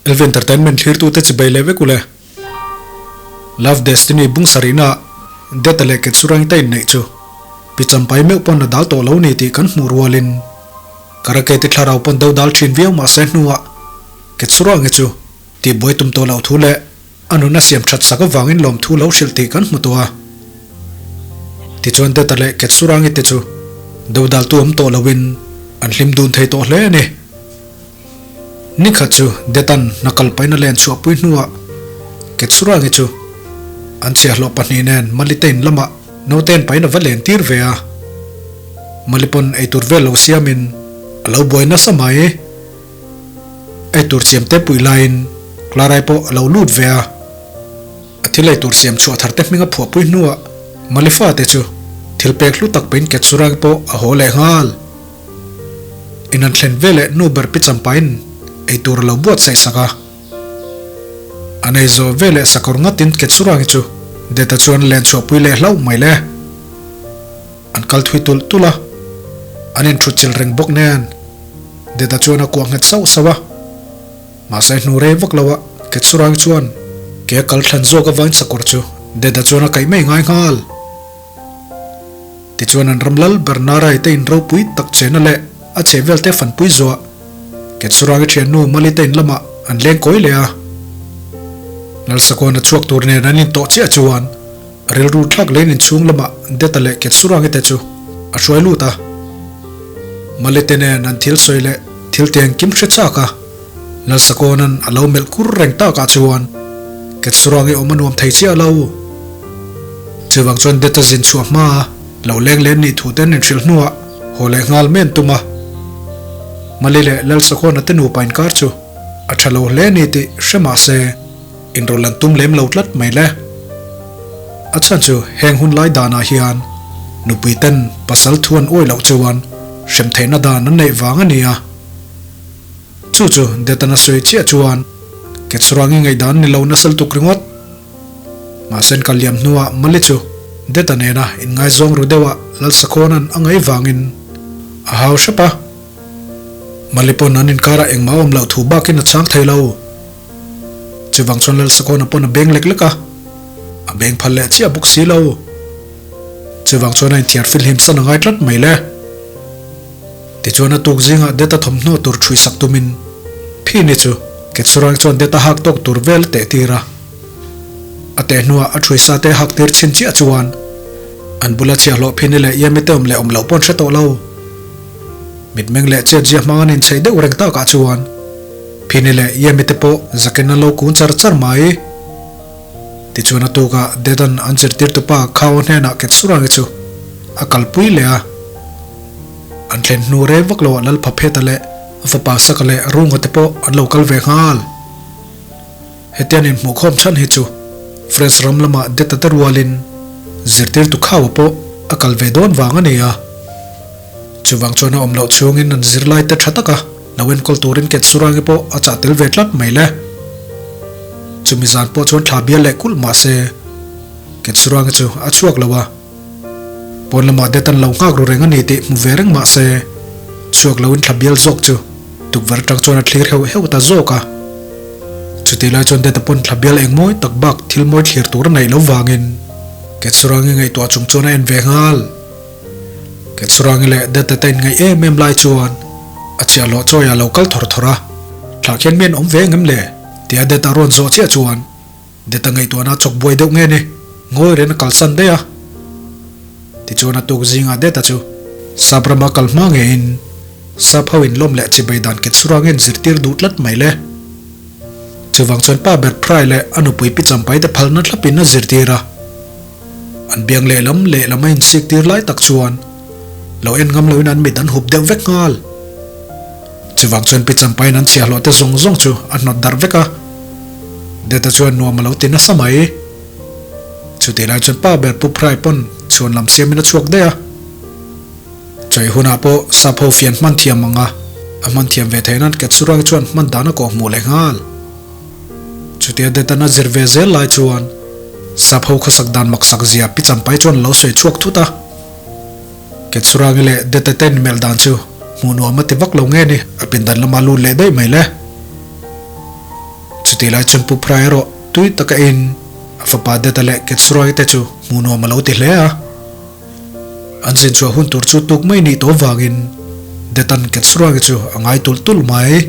LV Entertainment thlirtute chibai leh vek ule. Love Destiny bung sarihna ah Deta leh Ketsurangita inneih chu Pi Champai meuh pawn a dal tawh lo ni tih kan hmuh rualin Karaketi thlarau pawn do dal thin viau mahse hnuah Ketsurangi chu tihbuai tum tawh loh thu leh a nun a siam that sak avangin lawmthu lo hrilh tih kan hmu tawh a. Tichuan Deta leh Ketsurangi te chu do daltu awm tawh loin an hlim dun thei tawh hle a ni. Nikhat chu Detan hna kal paina len chhuahpui hnuah Ketsurangi chu an chhiahhlawh pahnih nen Malitein lamah nauten paina va len tir ve a. Malipawn eitur vel lo siamin a lo buai nasa mai. Eitur siam te puih laiin Clarai pawh a lo lut ve a. A thil eitur siam chhuah thar te hming a phuahpui hnuah Malifa te chu thil pek hlu tak pein Ketsurangi pawh a haw leh nghal. In an thlen veleh nu ber pi champain eitur a lo buatsaih sak a. A nei zawh veleh sakawr ngatin Ketsurangi chu Deta chuan len chhuahpui leh hlauh mai le. An kal thui tulh tulh a, an inthutchilh reng bawk nen Deta chuan a kuah nghet sauh sauh a. Mahse hnu rei vak lo ah Ketsurangi chuan ke a kal thlan zawk avangin sakawr chu Deta chuan a kaih mai ngai nghal. Tichuan an ram lal ber Narai te in ropui tak chena leh a chhe vel te fanpui zuah Ketsurangi thiannu Mali te in lamah an leng kawi leh a. Lalsakawna chhuak tur nen an intawh chiah chuan Rilru thlak lein inchhung lamah Deta leh Ketsurangi te chu a hruai lut a. Malete nen an thil sawi leh thil te engkim hre chak a, Lalsakawna'n a lo melh kur reng takah chuan Ketsurangi awm a nuam thei chiah lo. Chuvang chuan Deta zin chhuah hma a lo leng leh nih thu te an inhrilh hnuah haw leh nghal men tum a. Mali leh Lalsakawna te nupa inkar chu a tha lo hle ni tih hre mah se, Inrawlh an tum lem lo tlat mai le. A chhan chu heng hun lai danah hian nupui ten pasal thu an uai loh chuan hrem theihna dan an neih vang a ni a. Chu chu Detana sawi chiah chuan Ketsurangi ngaihdan ni lo nasa lutuk ringawt. Mahse an kal liam hnuah Mali chu Deta nena inngaizawng ru deuhah Lalsakhawna'n a ngaih vangin a hau hrep a. Mali pawn an inkarah engmah awm loh thu bakin a chhang thei lo. Chuvang chuan Lalsakawna pawn a beng lek lek a, a beng phal leh chiah bawk si lo. Chuvang chuan a inthiar filhim san a ngai tlat mai le. Tichuan a tuk zingah Deta thawmhnaw tur ṭhui sak tumin Phini chu Ketsurang chuan Deta hak tawk tur vel a teh tir a. A teh hnuah a ṭhui sa te a hak tir chhin chiah chuan an bula chhiahhlawh Phini leh Yemi te awm leh awm loh pawn hre tawh lo. Mitmeng leh chet zia hmang an inchei deuh reng takah chuan Phini leh Yemi te pawh zakin an lo kun char char mai. Tichuan a tukah Dedan an zirtirtupa Khao hnenah Ketsurangi chu a kalpui leh a. An thlen hnu rei vak loah Lalphapheta leh a fapa Saka leh Runga te pawh an lo kal ve nghal. Hetian inhmuhkhawm chhan hi chu France ram lamah Deta te rualin zirtirtu Khao pawh a kal ve dawn vang a ni a. Chuvang chuan a awm loh chhungin an zirlai te tha taka lo enkawl turin Ketsurangi pawh a chah tel ve tlat mai le. Chumi zan pawh chuan thla bial leh kulh mah se Ketsurangi chu a chhuak lo a. Pawn lamah det an lo nghak ru reng a ni tih hmu ve reng mah se chhuak loin thla bial zawk chu tukverh atang chuan a thlir heuh heuh ta zawk a. Chutih lai chuan det a pawn thla bial eng mawi tak bak thil mawi thlir tur a neih lo vangin Ketsurangi ngaihtuah chung chuan a en ve nghal. Ketsurangi leh Dete te inngaih em em lai chuan a chiahhlawh chawi a lo kal thawr thawr a, Thlah khian mi an awm ve engem le? tia Dete a rawn zawh chiah chuan Dete ngaihtuahna a chawk buai deuh nge ni, ngawi ren a kalsan daih a. Tichuan a tuk zingah Dete chu sap rama kal hma ngeiin sap ho inlawm leh chibai dan Ketsurangi an zirtir duh tlat mai le. Chuvang chuan pa ber Phrai leh a nupui Pi Champai te phalna thlapin a zirtir a. An biang lehlam lehlam a insik tir lai tak chuan lo en ngam loin an mit an hup deuh vek nghal. Chuvang chuan Pi Champain an chhiahhlawh te zawng zawng chu a hnawt darh vek a, Deta chuan nuam a lo ti nasa mai. Chutih lai chuan pa ber Pu Phrai pawn chhuan lam siamin a chhuak daih a. Chawi hunah pawh sap ho fian hman thiam ang a, a hman thiam ve theih nan Ketsurang chuan hman dan a kawhhmuh leh nghal. Chutia Detan a zir ve zel lai chuan sap ho khawsak dan maksak zia Pi Champai chuan a lo sawi chhuak thut a. Ketsurangi leh Dete te inmelh dan chu hmuh nuam a ti vak lo nge ni, a pindan lama lut leh daih mai le. Chutih lai chuan Pu Phra erawh tui taka eiin a fapa Deta leh Ketsurai te chu hmuh nuam a lo ti hle a. An zin chhuah hun tur chu tuk mai nih tawh vangin Detan Ketsurangi chu a ngai tulh tulh mai.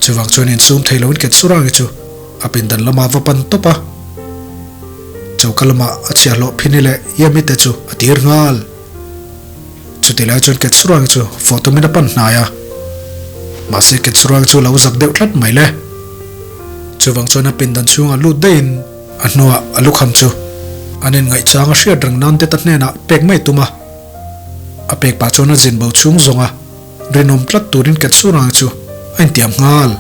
Chuvang chuan insum thei loin Ketsurangi chu a pindan lamah va pan tawp a. Choka lamah a chhiahhlawh Phini leh Yemi te chu a tir nghal. Chutih lai chuan Ketsurangi chu fawh tumin a pan hnai a. Mahse Ketsurangi chu lo zak deuh tlat mai le. Chuvang chuan a pindan chhungah lut daihin a hnuah a lukham chu an inngaihchang a hriat reng nan Deta hnenah pek mai tum a. A pek pah chuan a zin bo chhung zawng a, rinawm tlat turin Ketsurangi chu a intiam nghal.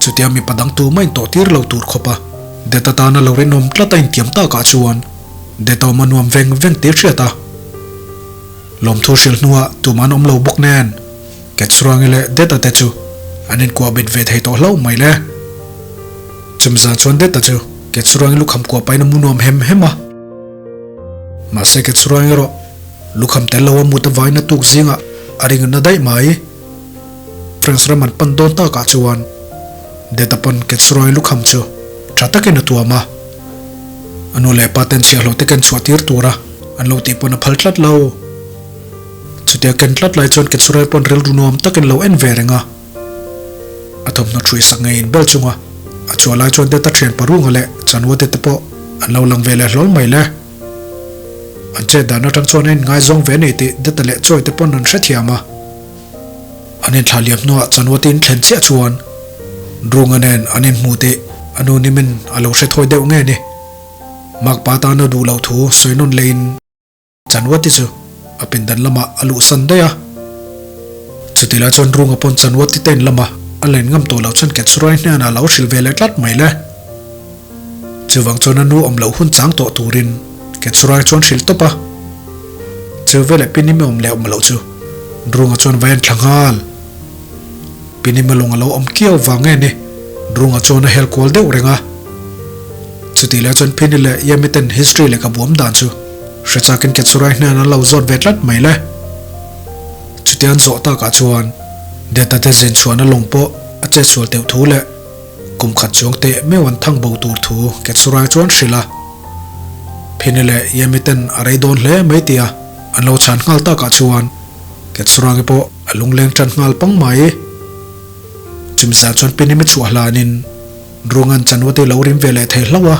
Chutia mipa dang tumah intawh tir lo tur khawp a Deta tana lo rinawm tlat a intiam takah chuan Detawm a nuam veng veng tih hriat a. Lawmthu hrilh hnuah tumah an awm lo bawk nen, Ketsurangi leh Deta te chu an inkuah bet ve thei tawh hlauh mai le. Chumi zan chuan Deta chu Ketsurangi lukham kuah pahin a mu nuam hem hem a. Mahse Ketsurangi erawh lukham tel lo a mut avain a tuk zingah a ring na daih mai. France ram an pan dawn takah chuan Deta pawn Ketsurangi lukham chu tha takin a tuam a. A nu leh pa ten chhiahhlawh te ken chhuah tir tura an lo tih pawn a phal tlat lo. Chutia ken tlat lai chuan Ketsurai pawn rilru nuam takin lo en ve reng a. A thawmhnaw ṭhui sak ngei inbel chunga a chhuah lai chuan Deta ṭhian Parunga leh Chanwate te pawh an lo lang ve leh hlawl mai le. An chet dan aṭang chuan a inngaizawng ve nei tih Deta leh Chawi te pawn an hrethiam a. An inthlah liam hnuah Chanwate in thlen chiah chuan Runga nen an inhmu tih a nu nimin a lo hre thawi deuh nge ni. Makpa tana duh loh thu sawi nawn leiin Chanwati chu a pindan lamah a luhsan daih a. Chutih lai chuan Runga pawn Chanwati te in lama a len ngam tawh loh chuan Ketsurai hnenah a lo hrilh ve leh tlat mai le. Chuvang chuan a nu awm loh hun chang tawh turin Ketsurai chuan hrilh tawp a. Chu veleh Pinime awm leh awm loh chu Runga chuan vai an thla nghal. Pinime lung a lo awm kiau vang nge ni Runga chuan a hel kual deuh reng a. Chutih lai chuan Phini leh Yemi ten history lehkha buam dan chu hre chakin Ketsurai hnen an lo zawt ve tlat mai le. Chutia an zawh takah chuan Deta te zin chhuahna lawng pawh a chetsual teuh thu leh Kum khat chuang teh meuh an thang bo tur thu Ketsurai chuan hrilh a. Phini leh Yemi ten a rei dawn hle mai tia an lo chhan nghal takah chuan Ketsurangi pawh a lungleng tan nghal pang mai. Chumi zan chuan Pinimi chhuah hlanin Rungan Chanwati lo rim ve leh thei hlauh a.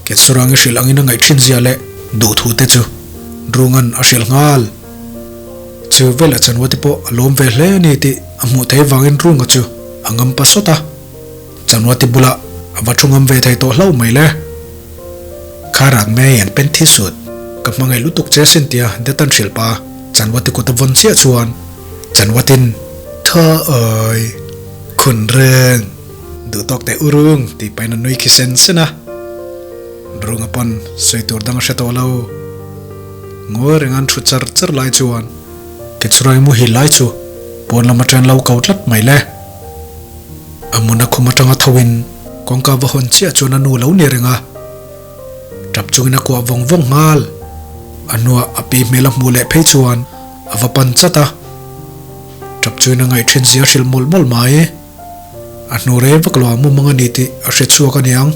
Ketsurangi hrilh angin a ngaih thin zia leh duhthu te chu Rungan a hrilh nghal. Chu velah Chanwati pawh a lawm ve hle a ni tih a hmuh theih vangin Runga chu a ngam pa sawt a. Chanwati bulah a va thu ngam ve thei tawh hlauh mai le. Kha rak mai an pen thi sut. Ka hmangaih lutuk che sin tia Detan hrilh pa Chanwati kut a vawn chiah chuan Chanwatin Tha awi khun reng duh tawk teh u rung tih pahin a nui khi sen sen a. Runga pawn sawi tur dang a hre tawh lo. Ngawi reng an thu char char lai chuan Ketsurai muhil lai chu pawn lam atang lo ko tlat mai le. A hmun a khum atanga tho in kawngka va hawn chiah chuan a nu lo ni reng a. Tap chungin a kuah vawng vawng nghal. A hnuah a pi hmel a hmuh leh phei chuan a va pan chat a. Tap chuin a ngaih thin zia hrilh mawlh mawlh mai. A hnu rei vak lo a mu mang a ni tih a hre chhuak a niang.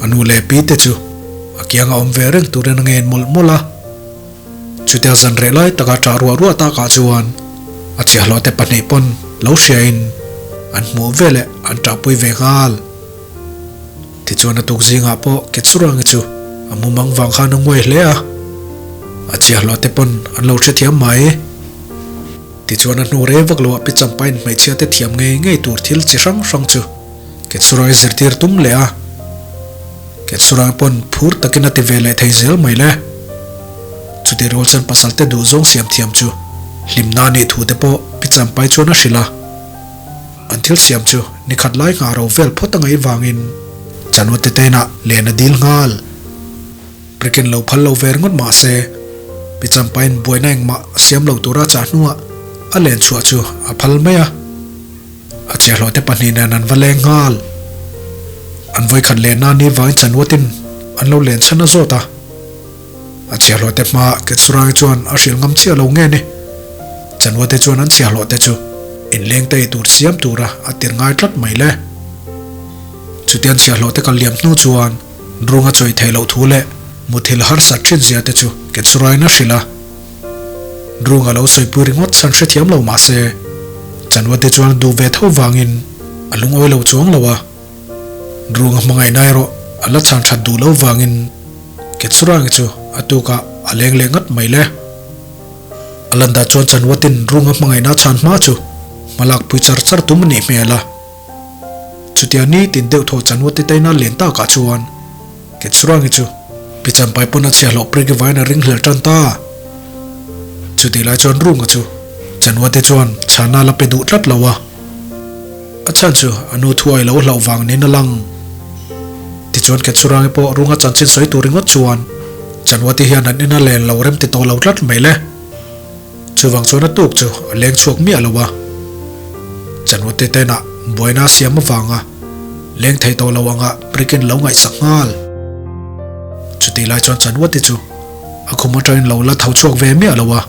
A nu leh pi te chu a kianga awm ve reng turin a ngen mawlh mawlh a. Chutia zan reh lai taka ṭah ruah ruah takah chuan a chhiahhlawh te pahnih pawn lo hriain an hmuh veleh an ṭahpui ve nghal. Tichuan a tuk zingah pawh Ketsurangi chu a mu mang vang khan a nguai hle a, a chhiahhlawh te pawn an lo hrethiam mai. Tichuan a hnu rei vak loah Pi Champain hmeichhia te thiam ngei ngei tur thil chi hrang hrang chu Ketsurangi zirtir tum leh a. Ketsurangi pawn phur takin a ti ve leh thei zel mai le. Chutih rual chuan pasal te duh zawng siam thiam chu hlimna a nih thu te pawh Pi Champai chuan a hrilh a. An thil siam chu ni khat lai nghah ro vel phawt a ngaih vangin Chanwate te inah len a dil nghal. Prikin lo phal lo ve ringawt mah se, Pi Champain buaina engmah a siam lo tura chah hnuah a len chhuah chu a phal mai a. A chiahhlawh te pahnih nen an va leng nghal. An vawikhat lenna ni vangin Chanwatin an lo len chhan a zawt a. A chhiahhlawh te hma Ketsurai chuan a hrilh ngam chiah lo nge ni? Chanwate chuan an chhiahhlawh te chu Inleng te eitur siam tura a tir ngai tlat mai le. Chutiang chhiahhlawh te kal liam hnu chuan Runga chawi theih loh thu leh muthilh harsat thin zia te chu Ketsuraiin a hrilh a. Runga lo sawipui ringawt chhan hrethiam lo mah se, Chanwate chuan a duh ve tho vangin a lungawi lo chuang lo a. Runga hmangaihna erawh a la chhan that duh lo vangin Ketsurangi chu a tukah a leng leh ngat mai le. A lan dah chuan Chanwatin Runga hmangaihna chhan hma chu hmalak pui char char tum a nih hmel a. Chutia nitin deuh thaw Chanwati taina len takah chuan Ketsurangi chu Pichampai pawn a chhiahhlawh prik vain a ringhlel tan ta. Chutih lai chuan Runga chu Chanwati chuan chhana la pe duh tlat lo a. A chhan chu a nu thuai lo hlauh vang niin a lang. Tichuan Ketsurangi pawh Runga chanchin sawi tur ringawt chuan Chanwati hian an ina len lo rem ti tawh lo tlat mai le. Chuvang chuan a tuk chu a leng chhuak miah lo a. Chanwati tenah buaina a siam avanga leng thei tawh lo anga Prikin lo ngaihsak nghal. Chutih lai chuan Chanwati chu a khum atangin lo la tho chhuak ve miah lo a.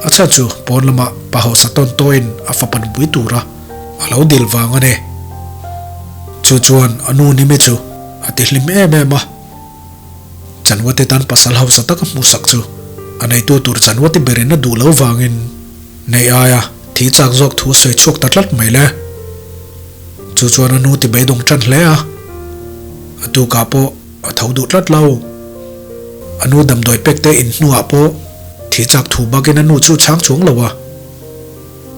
A chhan chu pawn lamah pa hausa tawn tawhin a fapa nupui tura a lo dil vang a ni. Chu chuan a nu Nimi chu a ti hlim em em a. Chanwate tan pasal hausa taka hmuhsak chu a neitu tur Chanwate berin a duh lo vangin nei aia thi chak zawk thu sawi chhuak ta tlat mai le. Chu chuan a nu ti beidawng tan hle a, a tukah pawh a tho duh tlat lo. A nu damdawi pek te in hnuah pawh thi chak thu bakin a nu chu chhang chuang lo a.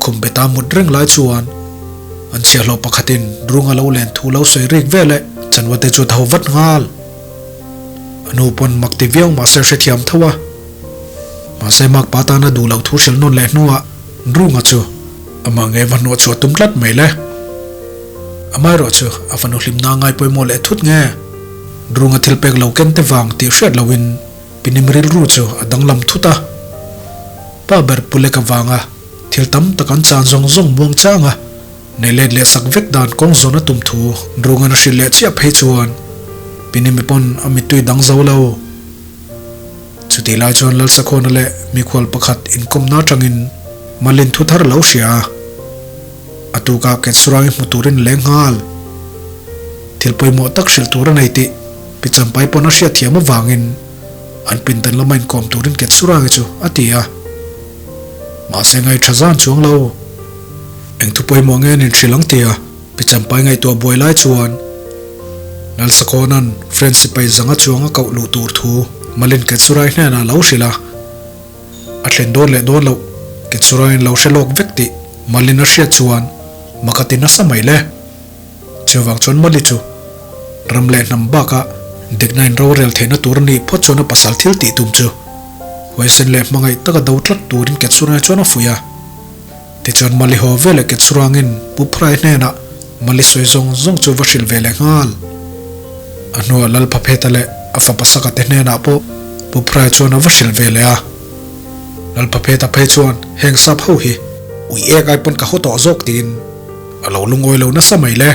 Khum beta mut reng lai chuan an chhiahhlawh pakhatin rung a lo len thu lo sawi rik vel e Chanwate chu a tho vat nghal. A nu pawn mak ti viau mahse hrethiam tho a. Mahse makpa tana duh loh thu hrilh nawn leh hnuah Runga chu amah ngei va hnawh chhuah tum tlat mai le. Amaherawh chu a fanu hlimna ngai pawimawh leh thut nge? Runga thil pek lo ken te vang tih hriat loin Pinim rilru chu a danglam thut a. Pa ber pu lek avanga thil tam tak an chan zawng zawng muang chang a, nei let leh sak vek dan kawng zawn a tum thu Rungan a hrilh leh chiah phei chuan Pinimi pawn a mittui dang zo lo. Chutih lai chuan Lalsakhawna leh mikhual pakhat inkawmna atangin Malin thu thar a lo hria a. A tukah Ketsurangi hmu turin leng nghal. Thil pawimawh tak hrilh tur a nei tih Pi Champai pawn a hriat thiam avangin an pindan lama inkawm turin Ketsurangi chu a ti a. Mahse ngai tha zan chuang lo. Eng thu pawimawh nge an inhrilh ang tia Pi Champai ngaihtuah buai lai chuan Lalsakawna'n French sipai zanga chuang a koh luh tur thu Malin Ketsurai hnenah a lo hrilh a. A thlen dawn leh dawn loh Ketsuraiin lo hre lawk vek tih Malin a hriat chuan mak a ti nasa mai le. Chuvang chuan Mali chu ram leh hnam bakah dikna in rorel theihna tur a nih phawt chuan a pasal thil tih tum chu huaisen leh hmangaih taka do tlat turin Ketsurai chuan a fuih a. Tichuan Mali haw ve leh Ketsurangin Pu Phrai hnenah Mali sawi zawng zawng chu va hrilh ve leh nghal. A hnuah Lalphapheta leh a fapa Saka te hnenah pawh Pu Phrai chuan a va hrilh ve leh a. Lalphapheta phei chuan heng sap ho hi ui ek ai pawn ka haw tawh zawk tiin A lo lungawi lo nasa mai le.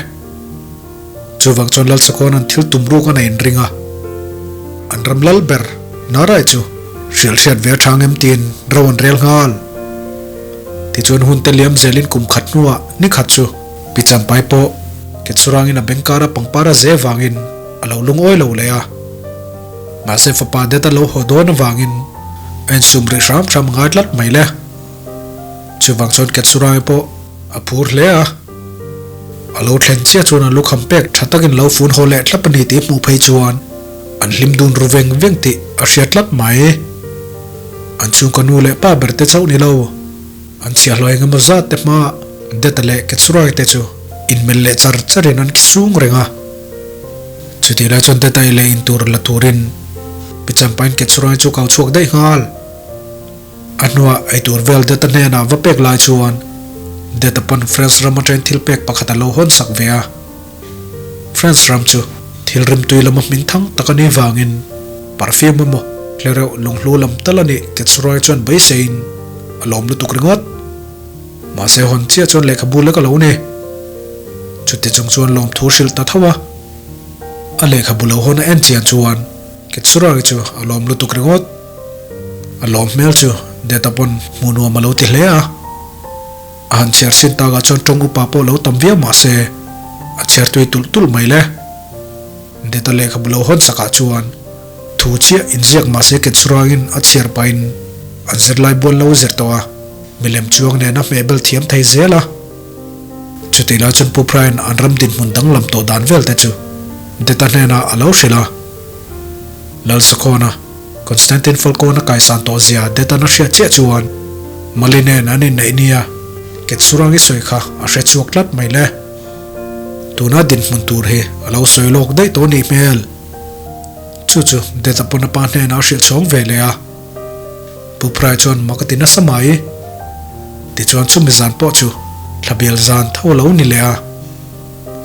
Chuvang chuan Lalchakawn an thil tum ruk a nei inring a. An ram lal ber Narai chu hrilh hriat ve a tha ngem tiin ro an rel nghal. Tichuan hun te liam zelin kum khat hnuah ni khat chu Pi Champai pawh Ketsurangin a bengkara pangpar a ze vangin a lo lungawi lo leh a. Mahse fapa det a lo haw dawn avangin a insum rih hram hram ngai tlat mai le. Chuvang chuan Ketsurangi pawh A phur hle a, a lo thlen chiah chuan a lukham pek tha takin lo fun haw leh thlap a ni tih hmuh phei chuan an hlim dun ru veng veng tih a hria tlat mai. An chhungkaw nu leh pa ber te chauh ni lo, an chhiahhlawh eng emaw zat te hma Deta leh Ketsurai te chu inmelh leh char charin an kisung reng a. Chutih lai chuan Deta i leh in tur la turin Pichampain Ketsurai chu kau chhuak daih nghal. A hnuah eitur vel Deta hnenah va pek lai chuan Deta pawn France ram atangin thil pek pakhat a lo hawn sak ve a. France ram chu thil rimtui lama hming thang tak a nih vangin perfume emaw tlereuh lunghlu lam tal a nih Ketsurai chuan beiseiin a lawm lutuk ringawt. Mahse hawn chiah chuan lehkhabu lek a lo ni. Chuti chung chuan lawmthu hrilh ta tho a. A lehkhabu lo hawn a en chian chuan Ketsurai chu a lawm lutuk ringawt. A lawm hmel chu Deta pawn hmuh nuam a lo ti hle a. A han chhiar sin takah chuan tawng upa pawh lo tam viau mah se, a chhiar tui tulh tulh mai le. Deta lehkhabu lo hawn sakah chuan thu chiah inziak mah se Ketsurangin a chhiar pahin an zirlai bual lo zir tawh a, milem chuang nen a hmehbel thiam thei zel a. Chutih lai chuan Pu Brian an ram dinhmun danglam tawh dan vel te chu Deta hnenah a lo hrilh a. Lalsakhawna, Constantine Falcone-a kaisan tawh zia Detan a hriat chiah chuan Mali nen an inneih nia Ketsurang i sawi kha a hre chhuak tlat mai le. Tuna dinhmun tur hi a lo sawi lawk daih tawh nih hmel. Chu chu Deta pawn a pa hnenah a hrilh chhawng ve leh a. Pu Phrai chuan mak a ti nasa mai. Tichuan chumi zan pawh chu thlabial zan tho a lo ni leh a.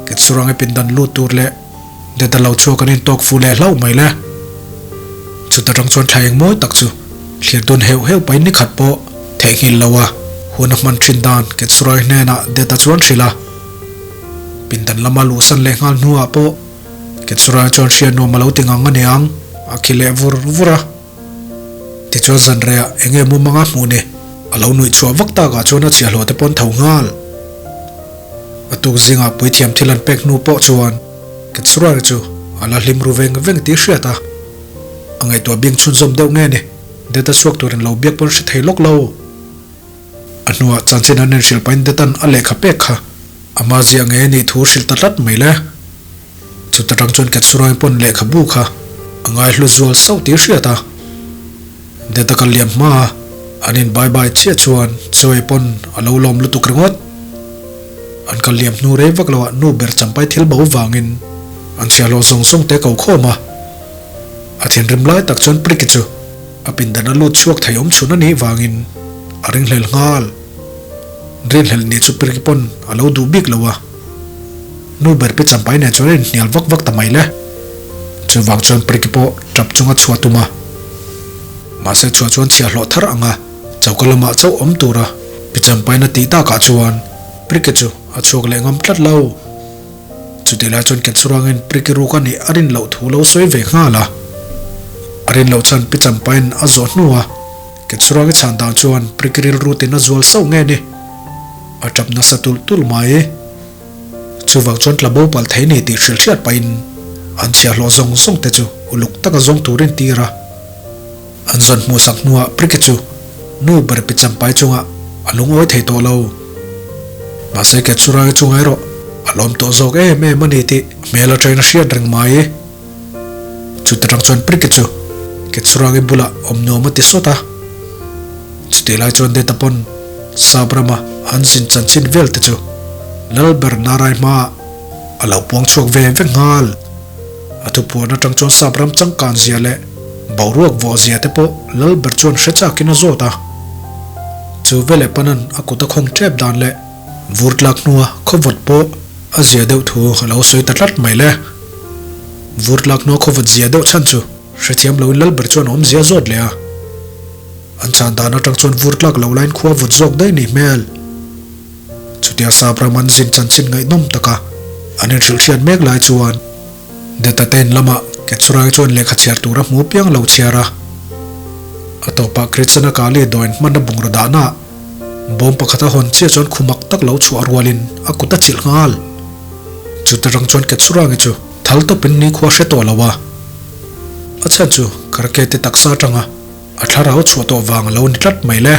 Ketsurang i pindan lut tur leh Deta lo chhuak an intawk fuh leh hlauh mai le. Chuta tang chuan thla eng mawi tak chu thlir dun heuh heuh pahin ni khat pawh theihnghilh lo a hun a hman thin dan Ketsurai hnenah Deta chuan hrilh a. Pindan lama luhsan leh nghal hnuah pawh Ketsurai chuan hria nuam a lo ti ngang a niang a khi leh vur vur a. Tichuan zanreiah eng nge mumanga hmuh ni a lo nuih chhuah vak takah chuan a chhiahhlawh te pawn tho nghal. A tuk zingah puithiam thil an pek hnu pawh chuan Ketsurai chu a la hlim ru veng veng tih hriat a, a ngaihtuah bing chhunzawm deuh nge ni Deta chhuak turin lo biak pawn hre thei lawk lo. A hnuah chanchin an inhrilh pahin Detan a lehkha pek kha ama ziah nge nih thu hrilh ta tlat mai le. Chuta tang chuan Ketsurai pawn lehkhabu kha a ngaihlu zual sauh tih hriat a. Deta kal liam hma a, an in bye bye chiah chuan Joy pawn a lo lawm lutuk ringawt. An kal liam hnu rei vak loah nu ber champai thil bo vangin an chhiahhlawh zawng zawng te ko khawm a. A thinrim lai tak chuan Priki chu a pindan a lut chhuak thei awm chhun a nih vangin a ringhlel nghal. Rinhlelh ni chu Priki pawn a lo duh bik lo a. Nu ber pi champai nen chuan a inhnial vak vak ta mai le. Chuvang chuan Priki pawh tap chunga chhuah tum a. Mahse chhuah chuan chhiahhlawh thar anga choka lamah chauh awm tura pi champaina tih takah chuan Priki chu a chhuak leh ngam tlat lo. Chutih lai chuan Ketsurangin Priki ruk a nih a rin loh thu lo sawi ve nghal a. A rin loh chuan pi champain a zawh hnu a Ketsurangi chhan dan chuan Priki rilru tin a zual sauh nge ni. A tap nasa tulh tulh mai. Chuvang chuan tla bo palh thei ni tih hrilh hriat pahin an chhiahhlawh zawng zawng te chu uluk taka zawng turin tir a. An zawn hmuhsak hnuah Priki chu nu ber pi champai chungah a lungawi thei tawh lo. Mahse Ketsurai chungah erawh a lawm tawh zawk em em a ni tih hmel atangin a hriat reng mai. Chuta tang chuan Priki chu Ketsurangi bulah awm nuam a ti sawt a. Chutih lai chuan Deta pawn Sap rama an zin chanchin vel te chu Lalber Narai hmaah a lo puang chhuak ve vek nghal. A thupuan atang chuan Sap ram changkan zia leh boruak vawh zia te pawh Lalber chuan hre chakin a zawt a. Chu veleh panan a kut a khawng tep dan leh vur tlak hnua khawvawt pawh a zia deuh thu a lo sawi ta tlat mai le. Vur tlak hnua khawvawt zia deuh chhan chu hrethiam loin Lalber chuan a awmzia zawt leh a. An chhan dan atang chuan vur tlak loh laiin khua vawt zawk daih nih hmel. Chutia Sap ram an zin chanchin ngaihnawm taka an inhrilh hriat mek lai chuan Deta te in lamah Ketsurai chuan lehkha chhiar tur a hmu piang lo chhiar a. A tawpah Kritsana Kali dawiin hmanna bungraw dahnaah bawm pakhat a hawn chiah chuan khumak tak lo chhuah rualin a kut a chilh nghal. Chuta rang chuan Ketsurangi chu thal tawpin nikhua hre tawh lo a. A chhan chu Karkete taksa atanga A thlarau chhuah tawh vang a lo ni tlat mai le.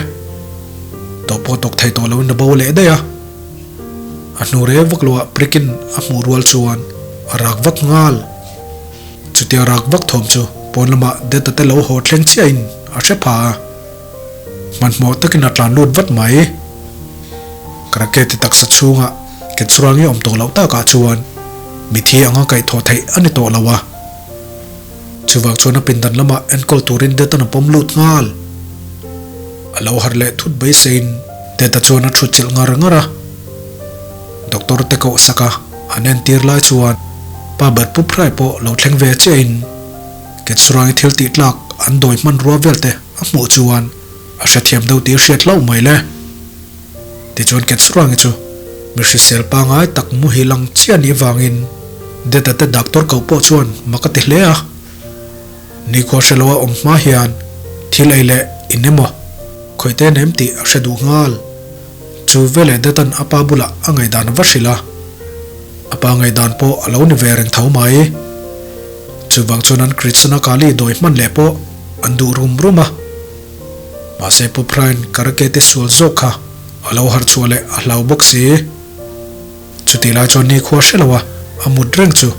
Tawh pawh tawk thei tawh loin a bo leh daih a. A hnu reu vak loah prikin a hmuh rual chuan a rak vak nghal. Chutia rak vak thawm chu pawn lamah Deta te lo haw thleng chiahin a hre pha a. Hmanhmawh takin a tlan lut vat mai. Karaketi taksa chhungah Ketsurangi awm tawh loh takah chuan mithi anga kaihthawh theih a ni tawh lo a. Chuvang chuan a pindan lamah enkawl turin Detan a pawm lut nghal. A lo harh leh thut beiseiin Deta chuan a thut chilh ngar ngar a. Doctor te koh sak a, an entir lai chuan pa ber pu phrai pawh lo thleng ve chiahin Ketsurangi thil tih tlak an dawi hmanrua vel te a hmuh chuan a hrethiam deuh tih hriat hlauh mai le. Tichuan Ketsurangi chu mi hrisel pangai tak muhil ang chiah nih vangin Deta te doctor koh pawh chuan mak a ti hle a. Nikhua hre loa awm hma hian thil ei leh in emaw khawih te nem tih a hre duh nghal. Chu veleh Detan a pa bulah a ngaihdan a va hrilh a, a pa ngaihdan pawh a lo ni ve reng tho mai. Chuvang chuan an Kritsana Kali dawi hman leh pawh an duh rum rum a. Mahse Pu Phrain Karake te sual zawk kha a lo harh chhuah leh a hlau bawk si. Chutih lai chuan nikhua hre lo a, a mut reng chu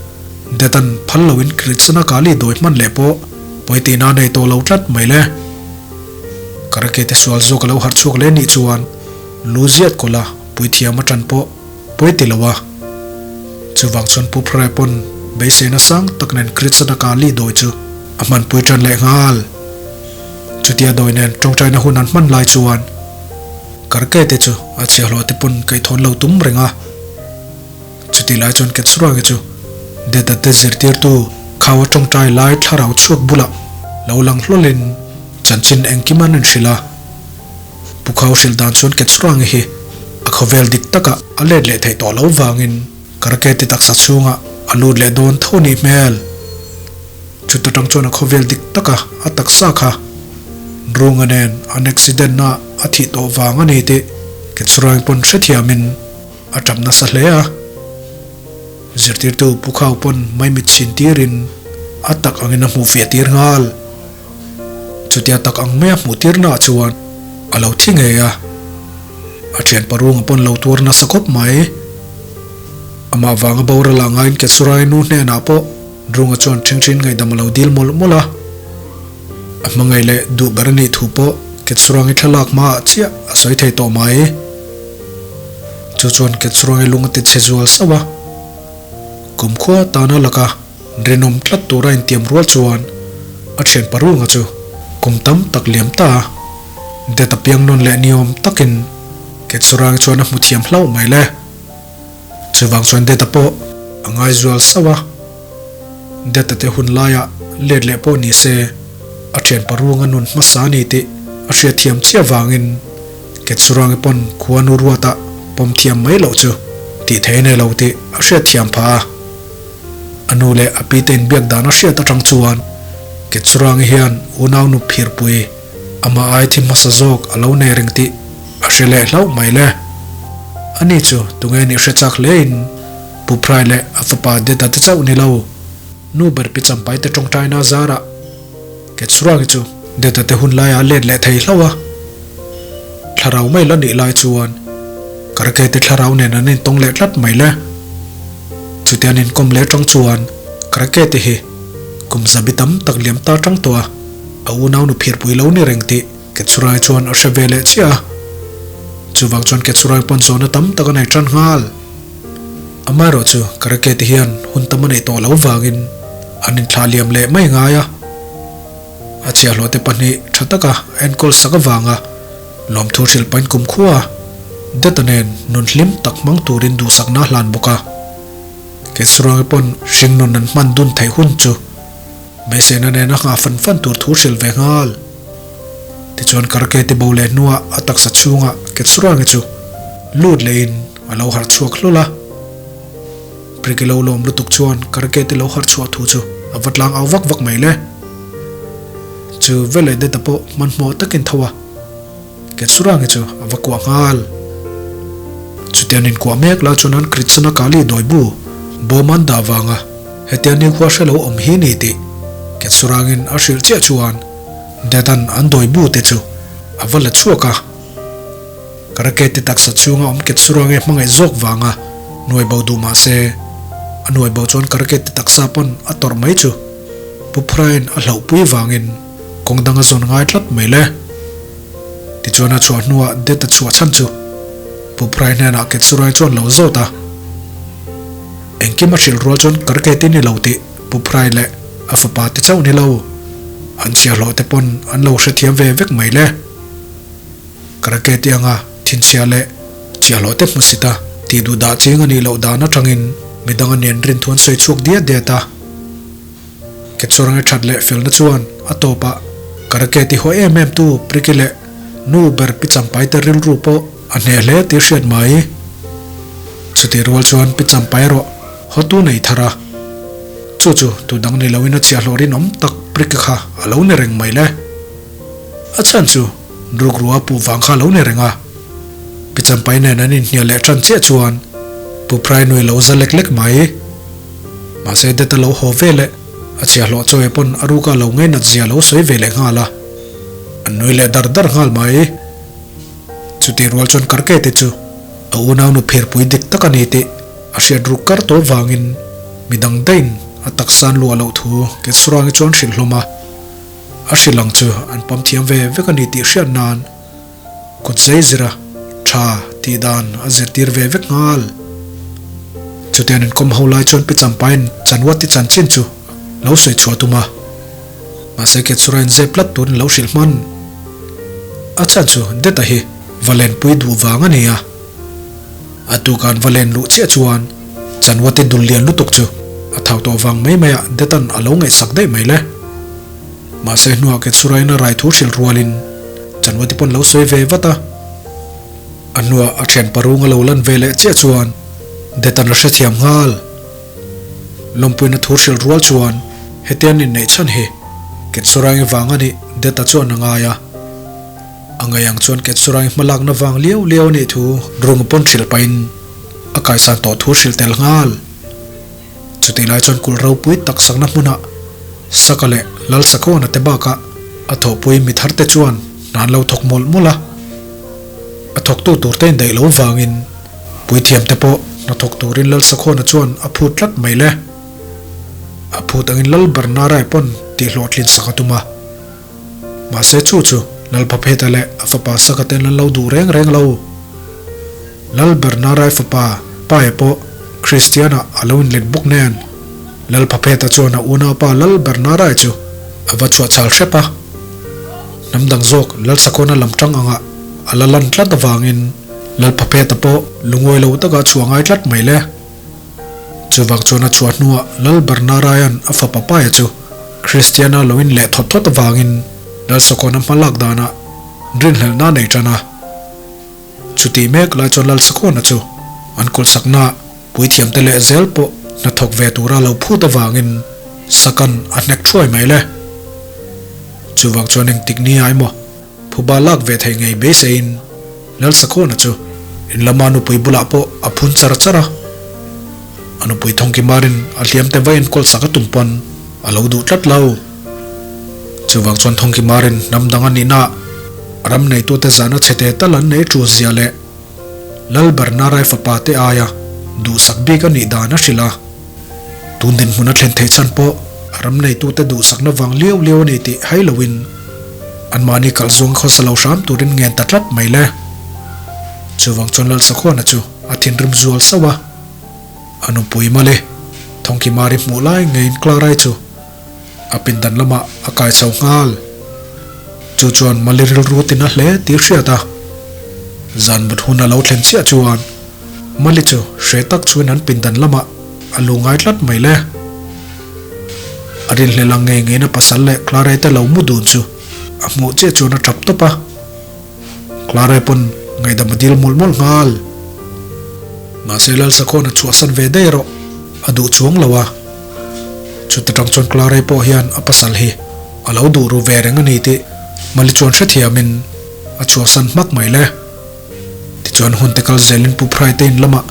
Detan phal loin Kritsana Kali dawi hman leh pawh pawi tihna nei tawh lo tlat mai le. Karake te sual zawk a lo harh chhuak leh nih chuan lu ziat kawlh a puithiam a tan pawh pawi ti lo a. Chuvang chuan Pu Phrae pawn beiseina sang tak nen Kritsana Kali dawi chu a hmanpui tan leh nghal. Chutia dawi nen tawngtaina hun an hman lai chuan Karke te chu a chhiahhlawh te pawn kaihthawh an lo tum reng a. Chutih lai chuan Ketsurangi chu Deta te zirtirtu Khaua tawngtai lai thlarau chhuak bulah lo lang hlawlin chanchin engkim an inhrilh a. Pu Khau hrilh dan chuan Ketsurangi hi a khawvel dik takah a let leh theih tawh lo vangin Karke te taksa chhungah a lut leh dawn tho nih hmel. Chuta tang chuan a khawvel dik taka a taksa kha Runga nen an accident na a thih tawh vang a ni tih Ketsurangi pawn hrethiamin a tap nasa hle a. Zirtirtu Pu Khau pawn maimit chhin tirin a tak angin a hmuh fiah tir nghal. Chutia tak ang mai a hmuh tirnaah chuan a lo thi ngei a. A thianpa Runga pawn lo tuar nasa khawp mai. Amah vanga boral ah ngaiin Ketsurangi nu hnenah pawh Runga chuan ṭhingṭhin ngaihdam a lo dil mawlh mawlh a. A hmangaih leh duh ber a nih thu pawh Ketsurangi thlalak hmaah chiah a sawi thei tawh mai. Chu chuan Ketsurangi lung a ti chhe zual sauh a. Kumkhua tana laka rinawm tlat tura intiam rual chuan a thianpa Runga chu kum tam tak liam ta a. Det a piang nawn leh niawm takin Ketsurangi chuan a hmu thiam hlauh mai le. Chuvang chuan Deta pawh a ngai zual sauh a, Deta te hun laia let leh pawh ni se a thianpa ruang a nun hmasa a ni tih a hriatthiam chiah vangin Ketsurangi pawn khuanu ruata pawm thiam mai loh chu tih thei a nei lo tih a hriatthiam phah a. A nu leh a pi te inbiak dan a hriat atang chuan Ketsurangi hian unau nu phirpui amah ai thi hmasa zawk a lo nei reng tih A hre leh hlauh mai le. Ani chu tunge nih hre chak hle in Pu Phrai leh a fapa Deta te chauh ni lo. Nu ber pi Champai te tawngtaina a zar a, Ketsurangi chu Deta te hun laiah a let leh thei hlauh a. Thlarau mai la nih lai chuan Karake te thlarau nen an intawng leh tlat mai le. Chutia an inkawm leh tang chuan Karake te hi kum zabi tam tak liam ta tang tawh a, a unau nu phirpui lo ni reng tih Ketsurai chuan a hre ve leh chiah a, chuvang chuan Ketsurai pawn zawhna tam tak a nei tan nghal. Amaherawh chu Karake te hian hun tam a neih tawh lo vangin an inthlah liam leh mai ngai a. A chhiahhlawh te pahnih tha taka a enkawl sak avanga lawmthu hrilh pain kumkhua Deta nen nun hlim tak hmang turin duhsakna a hlan bawk a. Ketsurangi pawn hringnun an hman dun theih hun chu Beiseina nena nghah fan fan tur thu hrilh ve nghal. Tichuan Karke ti bo leh hnuah a taksa chhungah Ketsurangi chu lut lehin a lo harh chhuak hlul a. Priki lo lawm lutuk chuan Karke ti lo harh chhuah thu chu a va tlang au vak vak mai le. Chu veleh Deta pawh hmanhmawh takin tho a, Ketsurangi chu a va kuah nghal. Chutian inkuah mek lai chuan an Kritsana Kali dawibu bawm an dah vanga hetia nikhua hre lo awm hi ni tih Ketsurangin a hrilh chiah chuan Dedan an dawibu te chu a va la chhuak a. Karaketi taksa chhunga awm Ketsurangi hmangaih zawk vanga nuai bo duh mah se a nuai bo chuan Karaketi taksa pawn a tawrh mai chu Pu Phrain a hlauhpui vangin Kawng dang a zawn ngai tlat mai le. Tichuan a chhuah hnuah det a chhuah chhan chu Pu Phrai hnenah Ketsurai chuan lo zawt a. Engkim a hrilh rual chuan Karketi ni lo tih Pu Phrai leh a fapa te chauh ni lo, an chhiahhlawh te pawn an lo hrethiam ve vek mai le. Karketi anga thinchhia leh chhiahhlawh te hmusit a tih duh dah ching a nih loh dan atangin midang a nen rin thu an sawi chhuak diat diat a. Ketsurangi that leh felna chuan a tawpah Karake ti haw em em tu Priki leh nu ber Pi Champai te rilru pawh a hneh hle tih hriat mai. Chutih rual chuan Pi Champai erawh hawtu nei thar a, chu chu tu dang ni loin a chhiahhlawh rinawm tak Priki kha a lo ni reng mai le. A chhan chu rukru a puh vang kha a lo ni reng a. Pi Champai nen an inhnial leh tan chiah chuan Pu Phrai nui lo za lek lek mai. Mahse det a lo haw ve leh a chhiahhlawh chawi pawn a ruka lo ngainat zia lo sawi ve leh nghal a, an nui leh dar dar nghal mai. Chutih rual chuan Karke te chu a unaunu phirpui dik tak a ni tih a hriat ruk kar tawh vangin midang daihin a taksa an luah loh thu Ketsurangi chuan hrilh hlawm a, a hrilh ang chu an pawm thiam ve vek a ni tih hriat nan Kut zei zira tha tih dan a zirtir ve vek nghal. Chutiang inkawm ho lai chuan Pi Champain Chanwati chanchin chu lo sawi chhuah tum a. Mahse Ketsura inzep tlat turin lo hrilh hman. A chhan chu Deta hi va lenpui duh vang a ni a. A tuka an va len luh chiah chuan Chanwati dul lian lutuk chu a thau tawh vang mai maiah Detan a lo ngaihsak daih mai le. Mahse hnuah Ketsurain a rai thu hrilh rualin Chanwati pawn lo sawi ve vat a. A hnuah a thian parung a lo lan ve leh chiah chuan Detan a hrethiam nghal. Lawmpuina thu hrilh rual chuan hetian inneih chhan hi Ketsurain vang a nih Deta chuan a ngai a. A ngaih ang chuan Ketsurain hmalakna vang liau liau a nih thu Runga pawn hrilh pahin a kaisan tawh thu hrilh tel nghal. Chutih lai chuan kulh ropui tak sakna hmunah Saka leh Lalsakawna te bakah a thawhpui mi thar te chuan hna an lo thawk mawlh mawlh a. A thawktu tur te indaih lo vangin puithiam te pawh hna thawk turin Lalsakawna chuan a phut tlat mai le. A phut angin Lal Barnarai pawn tihhlawhtlin sak a tum a. Mahse chu chu Lalphapheta leh a fapa Saka ten an lo duh reng reng lo. Lal Bernarai fapa Pae pawh Kristiana a lo inlet bawk nen, Lal Phapheta chuan a unaupa Lal Bernarai chu a va chhuah chhal hrep a. Hnam dang zawk Lal Sakawna lam tang anga a la lan tlat avangin Lal Phapheta pawh lungawi lo taka chhuah ngai tlat mai le. Chuvang chuan a chhuah hnuah Lal Bernaraia'n a fapa Pae chu Kristiana lo inleh thawt thawt avangin Lal Sakawna hma lak danah rinhlelhna a nei tan a. Chutih mek lai chuan Lalsakhawna chu an kulhsakna puithiamte leh zel pawh hnathawk ve tura lo phut avangin Sakan a hnek thuai mai le. Chuvang chuan engtik ni ai maw phuba lak ve thei ngei beiseiin Lalsakhawna chu in lama nupui bulah pawh a phun char char a. A nupui Thawngkimarin a hliamte va enkawl sak a tum pawn a lo duh tlat lo. Chuvang chuan Thawngkimarin hnam dang a nihna ram neitute zahna chhete tal an nei tul zia leh Lal Barnarai fapa te aia duhsak bik a nih dan a hrilh a. Tun dinhmun a thlen theih chhan pawh ram neitute duhsakna vang liau liau a ni tih hai loin anmahni kalh zawng khawsa lo hram turin ngen ta tlat mai le. Chuvang chuan Lal Sakhuana chu a thinrim zual sauh a. A nupui mawle, Thawngkimari hmuh lai ngeiin Clara-i chu A pindan lamah a kai chho nghal. Chu chuan Mali rilru tin a hle tih hriat a. Zan mut hun a lo thlen chiah chuan Mali chu hre tak chuin an pindan lamah a lu ngai tlat mai le. A rinhlel ang ngei ngeiin a pasal leh Clare te lo mu dun chu a hmuh chiah chuan a tap tawp a. Clare pawn ngaihdam a dil mawlh mawlh nghal. Mahse Lalsakhawna chhuahsan ve daih erawh a duh chuang lo a. Chuta tang chuan Clare pawh hian a pasal hi a lo duh ru ve reng a ni tih Mali chuan hrethiamin a chhuahsan hmak mai le. Tichuan hun te kal zelin Pu Phrai te in lamah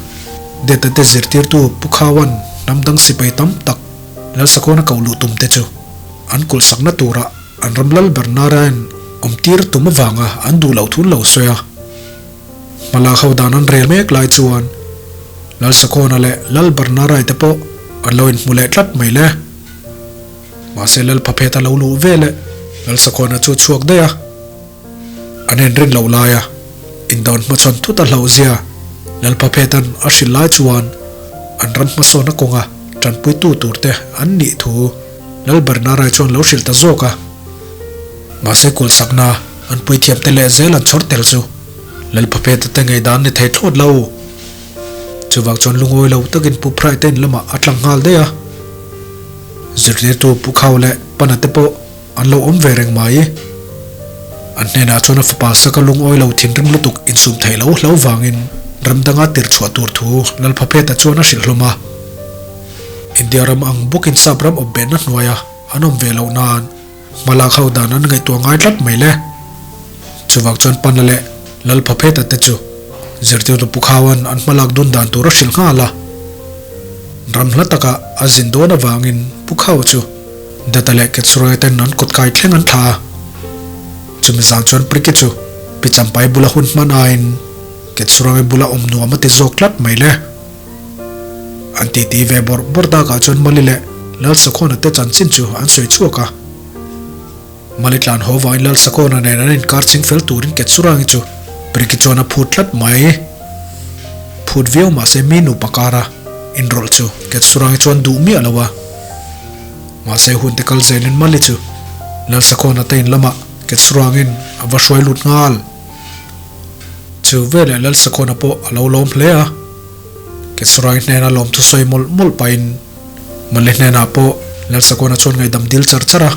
Deta te zirtirtu Pu Khawan hnam dang sipai tam tak Lalsakhawna koh luh tum te chu an kulh sakna turah an ram lal ber Narayan awmtir tum avanga an duh loh thun lo sawi a. Hmalak ho dan an rel mek lai chuan Lalsakhawna leh Lal Barnarai te pawh an lo inhmu leh tlat mai le. Mahse Lal Phapheta lo luh ve leh Lalsakhawna chu chhuak daih a, an inrin loh laia indawn hmachhawn thut a hlauhzia Lal Phapheta'n a hrilh lai chuan an ram hmasawna kawnga tanpuitu turte an nih thu Lal Barnarai chuan lo hrilh ta zawk a. Mahse kulhsakna an puithiamte leh zel an chhawr tel chu Lalphapheta te ngei dan ni thei thlawt lo. Chuvang chuan lungawi lo takin Pu Phrai te in lamah a tlang nghal daih a. Zirtirtu Pu Khau leh Pana te pawh an lo awm ve reng mai. An hnenah chuan a fapa saka lungawi lo thinrim lutuk insum theih lo hlo vangin ram danga tir chhuah tur thu Lalphapheta chuan a hrilh hlawm a. India ram ang bawkin sap ram awp behna hnuaia an awm ve loh nan Hmalak ho dan an ngaihtuah ngai tlat mai le. Chuvang chuan Pana leh Lalphapheta te chu Zirtirtu Pu Khaua'n an hmalak dun dan tur a hrilh nghal a. Ram hla taka a zin dawn avangin Pu Khaua chu Data leh Ketsurai ten an kawt kai thleng an thla a. Chumi zan chuan Priki chu Pi Champai bula hun hman aiin Ketsurangi bula awm nuam a ti zawk tlat mai le. An titi ve bawrh bawrh takah chuan Mali leh Lalsakhawna te chanchin chu an sawi chhuak a. Mali tlan haw vangin Lalsakhawna nen an inkar ching fel turin Ketsurangi chu Priki chuan a phut tlat mai. Phut viau mahse mi nupa kara inrawlh chu Ketsurangi chuan duh miah lo a. Mahse hun te kal zelin Mali chu Lalsakhawna te in lamah Ketsurangin a va hruai lut nghal. Chu veleh Lalsakhawna pawh a lo lawm hle a. Ketsurangi hnena lawmthu sawi mawlh mawlh pahin Mali hnenah pawh Lalsakhawna chuan ngaihdam dil char char a.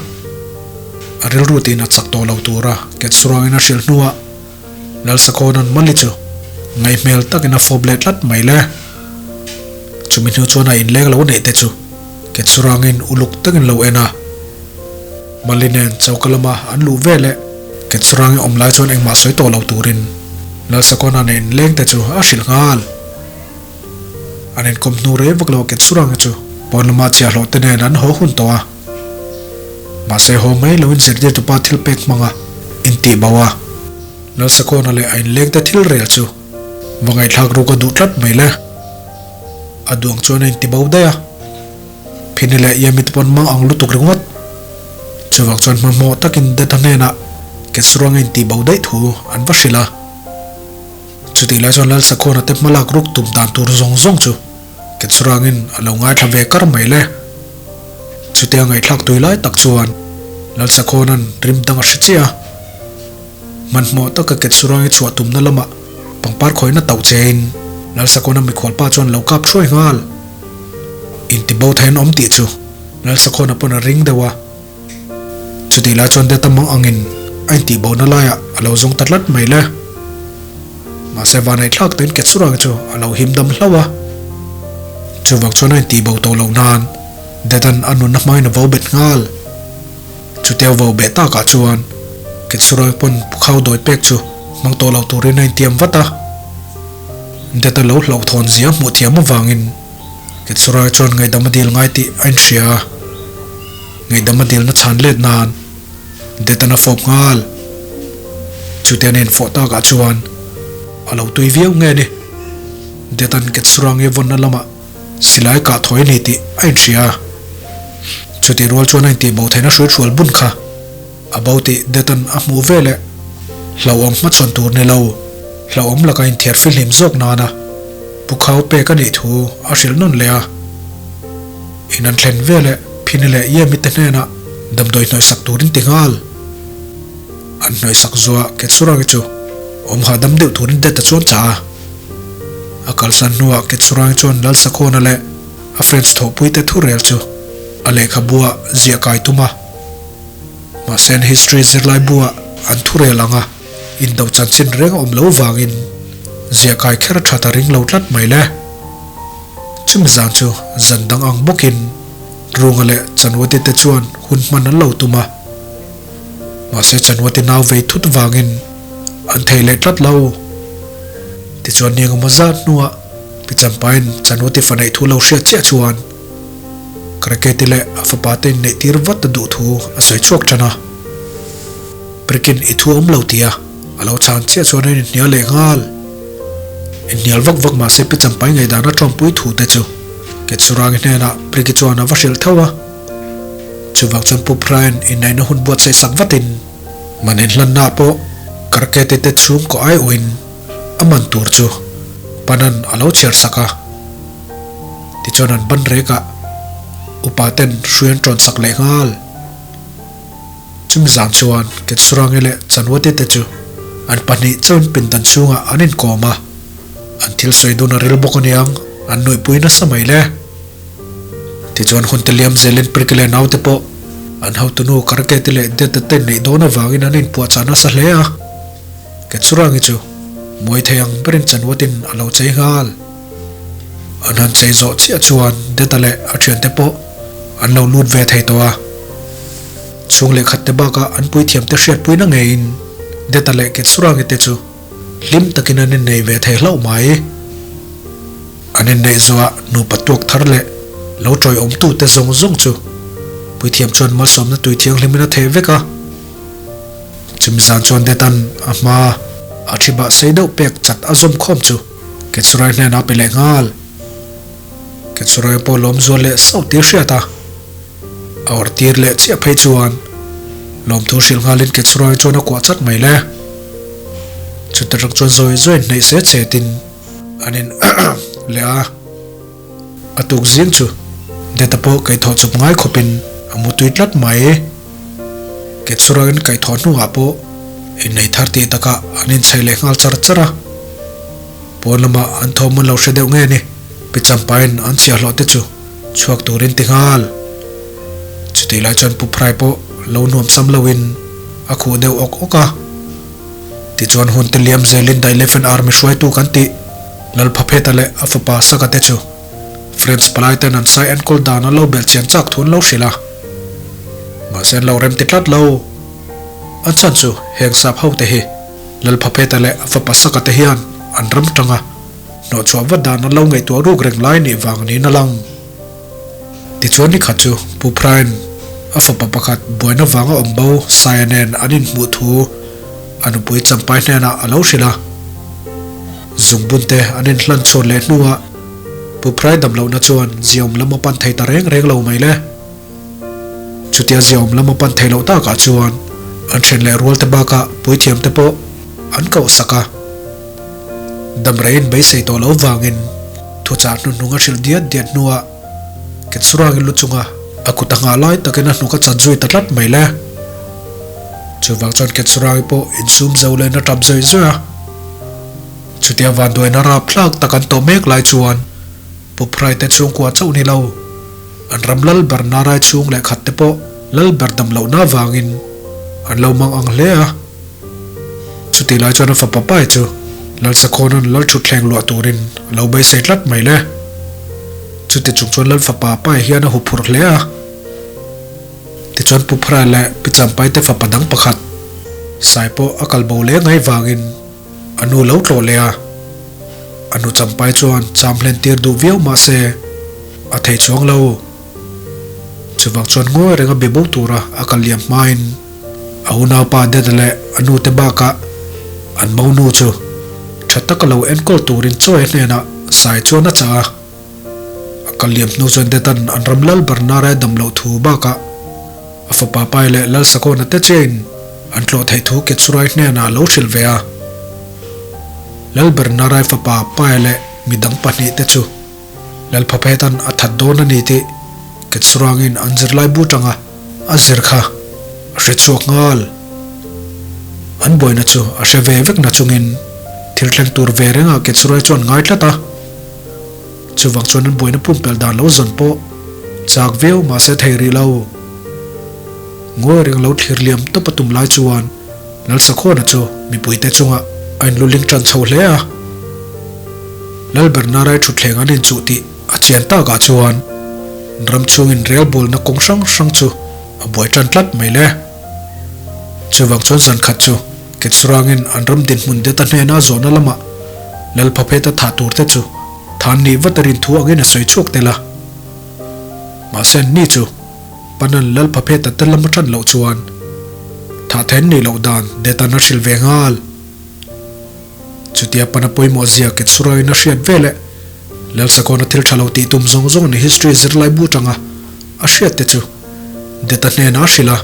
A rilru tiin a chak tawh lo tura Ketsurangin a hrilh hnuah Lalsakhawna'n Mali chu ngaihmel takin a fawp leh tlat mai le. Chumi hnu chuan a inleng lo neih te chu Ketsurangin uluk takin lo en a. Mali nen choka lama an luh veleh Ketsurangi awm lai chuan engmah sawi tawh lo turin Lalsakawna nen inleng te chu a hrilh nghal. An inkawm hnu rei vak lo Ketsurangi chu pawn lama chhiahhlawh te nen an haw hun tawh a. Mahse haw mai loin zirtirtupa thil pek hmanga intih bo a, Lalsakawna leh a inleng te thil rel chu va ngaihthlak ruk a duh tlat mai le. A duang chuan a inti bo daih a. Phini leh Yemi te pawn mang ang lutuk ringawt. Chuvang chuan hmahmawh takin Deta hnenah Ketsuruang a intih bo daih thu an va hrilh a. Chutih lai chuan Lalsakhawna te hmalak ruk tum dan tur zawng zawng chu Ketsuruangin a lo ngaithla ve kar mai le. Chutia ngaihthlak tui lai tak chuan Lalsakhawna'n rim dang a hre chiah a. Hmanhmawh taka Ketsuruangi chhuah tumna lamah pangpar khawihna tauh chein Lalsakhawna mikhualpa chuan lo kap hruai nghal. Intibo thei an awm tih chu Lalsakhawna pawn a ring deuh a. Chutih lai chuan Deta mang angin a intihbohna laiah a lo zawng ta tlat mai le. Mahse vanaihthlak tein Ketsurang chu a lo him dam hlauh a. Chuvang chuan a intihbo tawh loh nan Detan a nunna hmain a vo bet nghal. Chutia vo beh takah chuan Ketsurang pawn Pukhau dawi pek chu hmang tawh lo turin a intiam vat a. Deta lo hlauhthawn zia hmuh thiam avangin Ketsurai chuan ngaihdam a dil ngai tih a inhria a, ngaihdam a dilna chhan let nan Detan a fawp nghal. Chutia nen fawh takah chuan a lo tui viau nge ni? Detan Ketsurangi vawnna lamah silai kah thawi a ni tih a inhria a, chutih rual chuan a intihbo theihna hruihrual bun kha A bo tih Detan a hmuh veleh hlauhawm hmachhawn tur ni lo, hlauhawm laka inthiar fihlim zawk nana Pu Khau pek a nih thu a hrilh nawn leh a. In an thlen veleh Phini leh Yemi te hnenah damdawi hnawihsak turin ti nghal. An hnawihsak zuah Ketsurangi chu awm hahdam deuh turin Deta chuan chah a. A kalsan hnuah Ketsurangi chuan Lalsakhawna leh a French thawhpuite thurel chu a lehkhabuah ziah kai tum a. Mahse an history zirlai buah an thu rel ang a, indo chanchin reng a awm lo vangin ziah kai kher that a ring lo tlat mai le. Chumi zan chu zan dang ang bawkin Runga leh Chanwati te chuan hun hman an lo tum a. Mahse Chanwati nau vei thut vangin an thei leh tlat lo. Tichuan ni engemaw zat hnuah Pi Champain Chanwati fa neih thu lo hriat chiah chuan, Kraketi leh a fapa te inneih tir vat a duh thu a sawi chhuak tan a. Prikin i thu awm lo tia a lo chhan chiah chuan a inhnial leh nghal. Inhnial vak vak mahse Pi Champai ngaihdan a tawmpui thu te chu Ketsurangi hnenah Priki chuan a va hrilh tho a. Chuvang chuan Pu Brian inneihna hun buatsaih sak vatin man inhlanna pawh Kraketi te chhungkaw aiawhin a man tur chu Panan a lo chhiar sak a. Tichuan an ban rek ah upa ten hrui an tawn sak leh nghal. Chumi zan chuan Ketsurangi leh Chanwati te chu an pahnih chauhin pindan chhungah an inkawm a, an thil sawi dun a ril bawk aniang an nuihpui nasa mai le. Tichuan hun te liam zelin Priki leh naute pawh an hotunu Karketi leh Deta te neih dawn avangin an inpuahchah nasa hle a. Ketsurangi chu muai thei ang berin Chanwatin a lo chei nghal. An han chei zawh chiah chuan Deta leh a thiante pawh an lo lut ve thei tawh a. Chhung leh khat te bakah an puithiam te hriatpuina ngeiin Deta leh Ketsurangi te chu Hlim takin an innei ve thei hlauh mai. An inneih zawhah nupa tuak thar leh lo tawiawmtute zawng zawng chu Puithiam chuan malsawmna tui thianghlimin a theh vek a. Chumi zan chuan Detan a hma a thi bah sei deuh pek chat a zawm khawm chu Ketsurai hnenah a pe leh nghal. Ketsurai pawh lawm zual leh sauh tir hriat a, a awrh tir leh chiah phei chuan lawmthu hrilh nghalin Ketsurai chuan a kuah chat mai le. Chuta tang chuan zawi zawiin hnaih se chetin an in leh a. A tuk zing chu Deta pawh kaihthawh chawp ngai khawpin a mu tui tlat mai. Ketsurangin kaihthawh hnuah pawh innei thar tih takah an inchei leh nghal char char a. Pawn lamah an thawm an lo hre deuh nge ni, Pi Champain an chhiahhlawh te chu chhuak turin ti nghal. Chutih lai chuan Pu Phrai pawh lo nuam sam loin a khuh deuh awk awk a. Tichuan hun te liam zelin The Elephant Army hruaitu kan tih Lalphapheta leh a fapa Saka te chu French palai ten an sai enkawl dan an lo belh chian chak thu an lo hrilh a. Mahse an lo rem ti tlat lo. An chhan chu heng sap ho te hi Lalphapheta leh a fapa Saka te hian an ram tanga hnawhchhuah vat dan an lo ngaihtuah ruk reng lai nih vang niin a lang. Tichuan ni khat chu Pu Phrain a fapa pakhat buaina vanga awm bo Saia nen an inhmuh thu a nupui Champai hnenah a lo hrilh a. Zungbun te an inhlan chhuan leh hnuah Pu Phrai damlohna chuan ziaawm lam a pan thei ta reng reng lo mai le. Chutia ziaawm lam a pan thei loh takah chuan an then leh rual te bakah puithiam te pawh an koh sak a. Damreiin beisei tawh lo vangin thuchah hnuhnung a hrilh diat diat hnuah Ketsurangin lu chunga a kut a nghah lai takin a hnuk a chan zui ta tlat mai le. Chuvang chuan Ketsurangi pawh insum zo lehin a tap zawih zawih a. Chutia vanduaina rapthlak tak an tawh mek lai chuan Pu Phrai te chhungkua chauh ni lo, an ram lal ber Narai chhung leh khat te pawh lal ber dam lohna avangin an lo mang ang hle a. Chutih lai chuan a fapa pai chu Lalsakhawna'n lal thutthleng luah turin a lo beisei tlat mai le. Chuti chung chuan lal fapa pai hian a huphurh hle a. Tichuan Pu Phra leh Pi Champai te fapa dang pakhat Sai pawh a kal bo leh ngai vangin a nu lo tlawh leh a. A nu Champai chuan cham hlen tir duh viau mah se a thei chuang lo. Chuvang chuan ngawi renga be bo tura a kal liam hmain A unaupa Dad leh a nute bakah an monu chu tha taka lo enkawl turin chaw e hnenah sai chuan a chah a. A kal liam hnu chuan Dad-a'n an ram Lal Bernard-a dam loh thu bakah a fapa pai leh Lal Sakawna te chiahin an tlawh theih thu Ketsurai hnenah a lo hrilh ve a. Lal Bernard-a fapa pai leh midang pahnihte chu Lalphaphetan a that dawn a ni tih Ketsurangin an zirlai bu tanga a zir kha a hre chhuak nghal. An buaina chu a hre ve vek nachungin thil thleng tur ve rengah Ketsurai chuan ngai tlat a. Chuvang chuan an buaina pumpelh dan lo zawn pawh chak viau mahse thei rih lo. Ngawi reng lo thlir liam tawp a tum lai chuan Lalsakhawna chu mipuite chungah a inluling tan chho hle a. Lal Bernard-a thutthleng an inchuh tih a chian takah chuan ram chhungin rel bawlna kawng hrang hrang chu a buai tan tlat mai le. Chuvang chuan zan khat chu Ketsurangin an ram dinhmun deta hnena zawhna lamah Lal Phapheta thah turte chu than nih vat a rin thu angin a sawi chhuak tel a. Mahse anni chu Panan Lal Phapheta te lam a tan loh chuan thah then nih loh dan Detan a hrilh ve nghal. Chutia pana pawimawh zia Ketsuraiin a hriat ve leh Lalsakawna thil tha lo tih tum zawng zawng ni history zirlai bu tanga a hriat te chu Deta hnenah a hrilh a.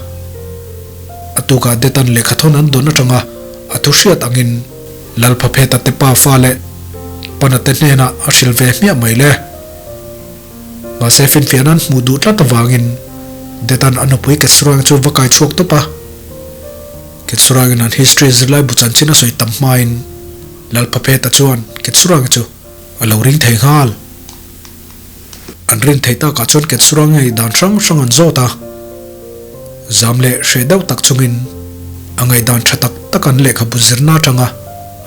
A tukah Detan lehkhathawn an dawn atanga a thu hriat angin Lalphapheta te pa fa leh Pana te hnenah a hrilh ve hmiah mai le. Mahse finfiahna an hmuh duh tlat avangin Detan a nupui Ketsurang chu va kai chhuak tawp a. Ketsurangin an history zirlai bu chanchin a sawi tam hmain Lalphapheta chuan Ketsurangi chu a lo ring thei nghal. An rin thei takah chuan Ketsurangi dan hrang hrang an zawt a. Zam leh hreh deuh tak chungin a ngaihdan tha tak tak an lehkhabu zirna atanga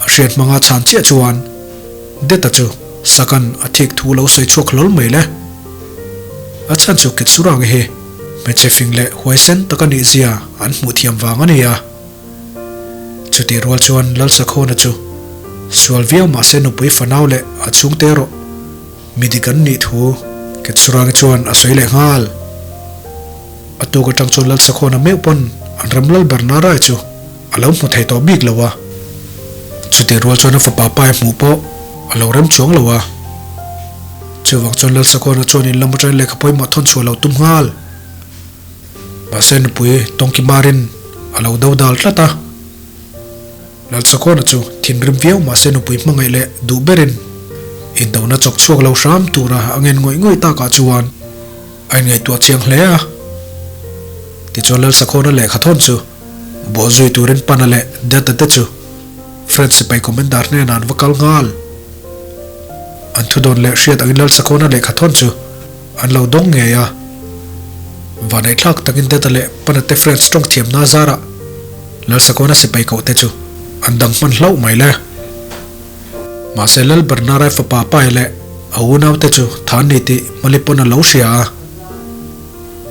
a hriat hmanga chhan chiah chuan Deta chu Sakan a thik thu lo sawi chhuak hlawl mai le. A chhan chu Ketsurangi hi hmeichhe fing leh huaisen tak a nih zia an hmuh thiam vang a ni a. Chutih rual chuan Lalsakhawna chu Sual viau mahse nupui fanau leh a chhungte erawh mi dik an nih thu Ketsurangi chuan a sawi leh nghal. A tuk atang chuan Lalsakhawna meuh pawn an ram lal ber Narai chu a lo hmu thei tawh bik lo a. Chutih rual chuan a fapa pa hmuh pawh a lo rem chuang lo a. Chuvang chuan Lalsakhawna chuan in lam atangin lehkha pawimawh thawn chhuah lo tum nghal. Mahse nupui Tawngki Marin a lo do dal tlat a. Lalchakawna chu thinrim viau mahse nupui hmangaih leh duh berin indona chawk chhuak lo hram tura a ngen ngawih ngawih takah chuan a inngaihtuah chiang hle a. Tichuan Lalsakhawna lehkha thawn chu bawh zui turin Pana leh Data te chu French sipai commander hnenah an va kal nghal. An thudawn leh hriat angin Lalsakhawna lehkha thawn chu An lo dawng ngei a. Vaneihthlak takin Data leh Pana te French tawng thiamna zarah Lalsakawna sipai koh te chu an dang hman hlauh mai le. Mahse Lal Bernard-a fapa Pai leh a unau te chu tha an ni tih Mali pawn a lo hria a.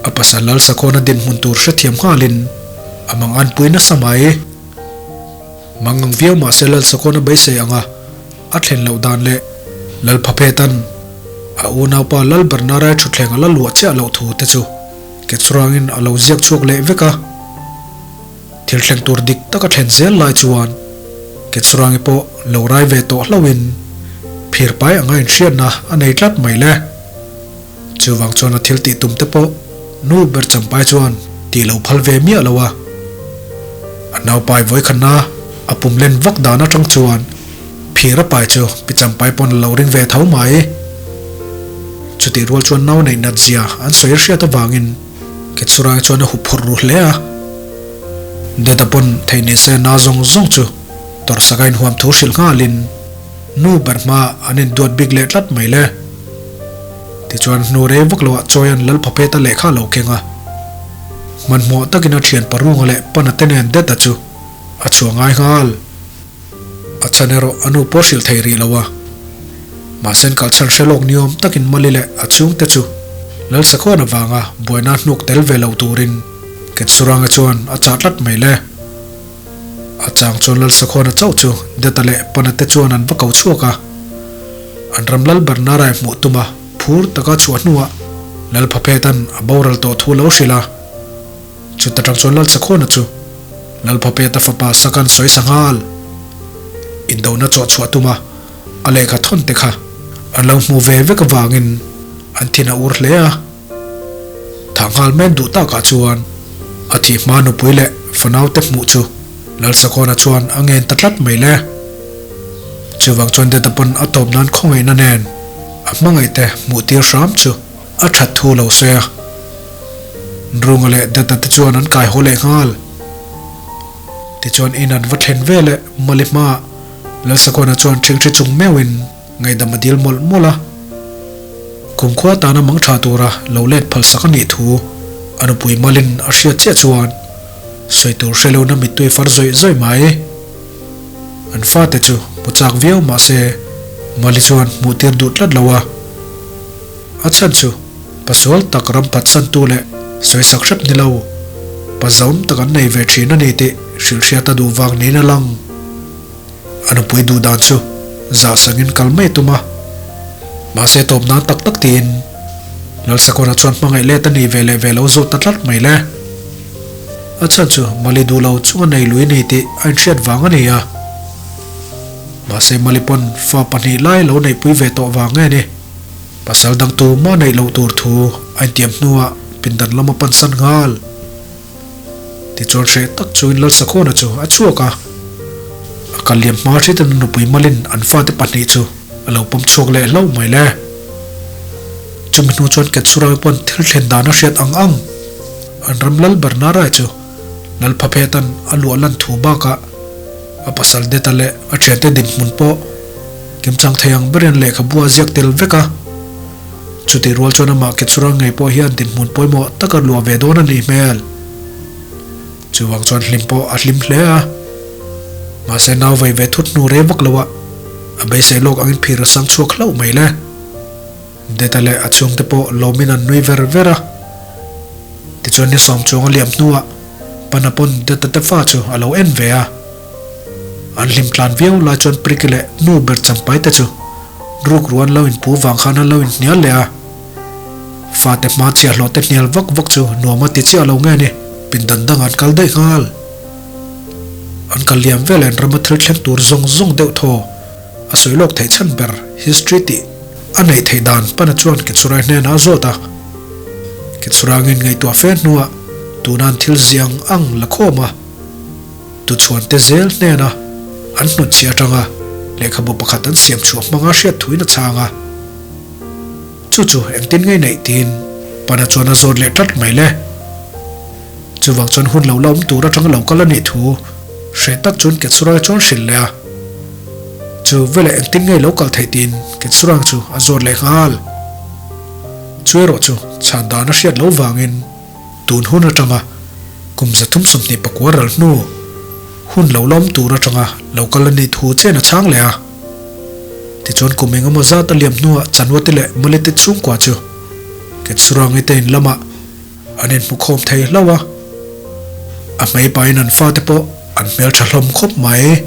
A pasal Lalsakawna dinhmun tur hrethiam nghalin a mang anpui nasa mai. Mangang viau mahse Lalsakawna beisei anga a thlen loh dan leh Lalphaphetan a unaupa Lal Bernard-a thutthleng a la luah chiah loh thu te chu Ketsurangin a lo ziak chhuak leh vek a. Thil thleng tur dik tak a thlen zel lai chuan Ketsurangi pawh lo rai ve tawh hlauhin phir pai anga inhriatna a nei tlat mai le. Chuvang chuan a thil tih tum te pawh nu ber champai chuan tih lo phal ve miah lo a. A naupai vawikhatna a pum len vak dan atang chuan phir a pai chu pi champai pawn a lo ring ve tho mai. Chutih rual chuan nau neih nat zia an sawi hriat avangin Ketsurai chuan a huphurh ru hle a. Dada pawn theih ni se na zawng zawng chu tawrhsak a inhuam thu hrilh nghalin Nu ber hma an induat bik leh tlat mai le. Tichuan hnu rei vak loah Chawian Lalphapeta lehkha a lo keng a. Hmanhmawh takin a thian Parunga leh Pana te nen Deta chu a chhuah ngai nghal. A chhan erawh a nu pawh hrilh thei rih lo a. Mahse an kalchhan hre lawk niawm takin Mali leh a chhungte chu Lalsakhuan avanga buaina hnuk tel ve lo turin Ketsuranga chuan a chah tlat mai le. A chang chuan Lalsakhuana chauh chu Deta leh Pana te chuan an va ko chhuak a. An ram Lal Bernard-a hmuh tum a, phur taka chhuah hnuah Lalphaphetan a boral tawh thu lo hrilh a. Chuta tang chuan Lalsakhuana chu Lalphapheta fapa Sakan sawi sa nghal. Indona chawh chhuah tum a, a lehkha thawn te kha an lo hmu ve vek avangin an thin a ur hle a. Thah nghal men duh takah chuan a thih hma nupui leh fanaute hmuh chu Lalsakawna chuan a ngen ta tlat mai le. Chuvang chuan Deta pawn a tawp nan khawngaihna nen a hmangaihte hmuh tir hram chu a that thu lo sawi a. Nrunga leh Deta te chuan an kai haw leh nghal. Tichuan in an va thlen ve leh Mali hmaah Lalsakawna chuan ṭhingṭhi chung meuhin Ngaihdam a dil mawlh mawlh a, kumkhua tana mang tha tura lo let phalsak a nih thu a nupui malin a hriat chiah chuan sawi tur hre lohna mittui far zawih zawih mai. An fate chu hmu chak viau mah se Mali chuan hmuh tir duh tlat lo a, a chhan chu pasual tak ram phatsantu leh sawisak hrep ni lo, pa zaum tak an nei ve thin a ni tih hrilhhriat a duh vang niin a lang. A nupui duh dan chu zah sangin kal mai tum a, mahse tawp nan tak tak tiin Lalsakawna chuan hmangaih let a ni ve leh ve lo zawt ta tlat mai le. A chhan chu Mali duh lo chung a nei lui ni tih a inhriat vang a ni a. Mahse Mali pawn fa pahnih lai lo neihpui ve tawh vang nge ni. Pasal dang tu mah neih loh tur thu a intiam hnuah pindan lam a pansan nghal. Tichuan hreh tak chuin Lalsakhawna chu a chhuak a, a kal liam hma hritin a nupui malin an fate pahnih chu a lo pawm chhuak leh hlauh mai le. Chumi hnu chuan Ketsurai pawn thil thlen dan a hriat ang ang an ram Lal Bernard-a chu Lalphaphetan a luah lan thu bakah a pasal Deta leh a thiante dinhmun pawh kimchang thei ang berin lehkhabu a ziak tel vek a. Chutih rual chuan amah Ketsura ngei pawh hian dinhmun pawimawh tak a luah ve dawn a nih hmel. Chuvang chuan hlim pawh a hlim hle a. Mahse nau vei ve thut hnu rei vak lo a, a beisei lawk angin phir a sang chhuak hlauh mai le. Deta leh a chhungte pawh lawmin an nui ver ver a. Tichuan ni sawm chuang a liam hnuah Pana pawn Deta te fa chu a lo en ve a. An hlim tlan viau lai chuan Priki leh nu ber champai te chu rukru an lo inpu vang khan an lo inhnial leh a. Fate hma chiahhlawh te hnial vak vak chu nuam a ti chiah lo nge ni, pindan dang an kal daih nghal. An kal liam vel en rama thil thleng tur zawng zawng deuh thaw a sawi lawk theih chhan ber history tih a neih theih dan pana chuan Ketsurai hnenah a zawt a. Ketsurangin ngaihtuah fe hnuah tunan thil ziang ang la khawm a. Tuchhuante zel hnena an hnutchhiah atanga lehkhabu pakhat an siam chhuah hmanga hriat thuin a chhang a. Chu chu engtin ngei neih tiin Pana chuan a zawt leh tlat mai le. Chuvang chuan hun lo la awm tur atanga lo kal a nih thu hreh tak chuan Ketsurai chuan hrilh leh a. Chu veleh engtin ngei lo kal theih tiin Ketsurang chu a zawt leh nghal. Chu erawh chu chhan dan a hriat lo vangin. Tun hun atanga kum 329 ral hnu hun lo lawm tur atanga lo kal a nih thu chen a chhang leh a. Tichuan kum eng emaw zat a liam hnuah Chanwati leh Malete chhungkua chu Ketsurangi te in lamah an inhmu khawm thei hlauh a. A hmeipain an fate pawh an hmeltha hlawm khawp mai.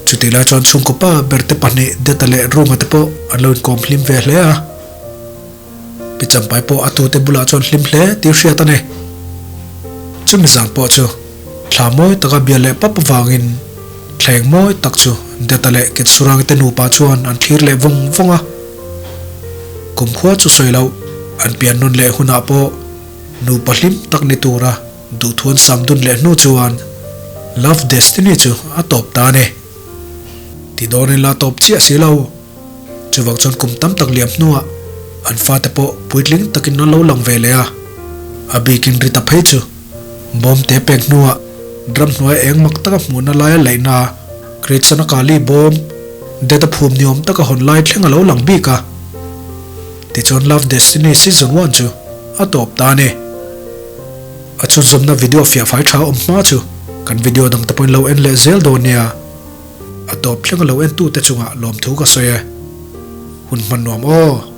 Chutih lai chuan chhungkaw pa berte pahnih Deta leh Runga te pawh an lo inkawm hlim ve hle a. Pi Champai pawh a tute bulah chuan hlim hle tih hriat a ni. Chumi zan pawh chu thla mawi taka bia leh pap avangin thleng mawi tak chu Deta leh Ketsurang te nupa chuan an thlir leh vawng vawng a. Kumkhua chu sawi loh an pian nawn leh hunah pawh nupa hlim tak ni tura duhthuan sam dun leh hnu chuan Love Destiny chu a tawp ta a ni. Ti dawnin la tawp chiah si lo. Chuvang chuan kum tam tak liam hnuah an fate pawh puitling takin an lo lang ve leh a, a bikin ri ta phei chu bawm te pek hnuah ram hnuai eng mak taka hmuhna laia laihna Kritsana Kali bawm data phum ni awm taka hawn lai thleng a lo lang bik a. Tichuan Love Destiny Season One chu a tawp ta a ni. A chhunzawmna video fiahfai tha awm hma chu kan video dang te pawhin lo en leh zel dawn nia. A tawp thleng a lo entute chungah lawmthu ka sawi e. Hun hman nuam aw.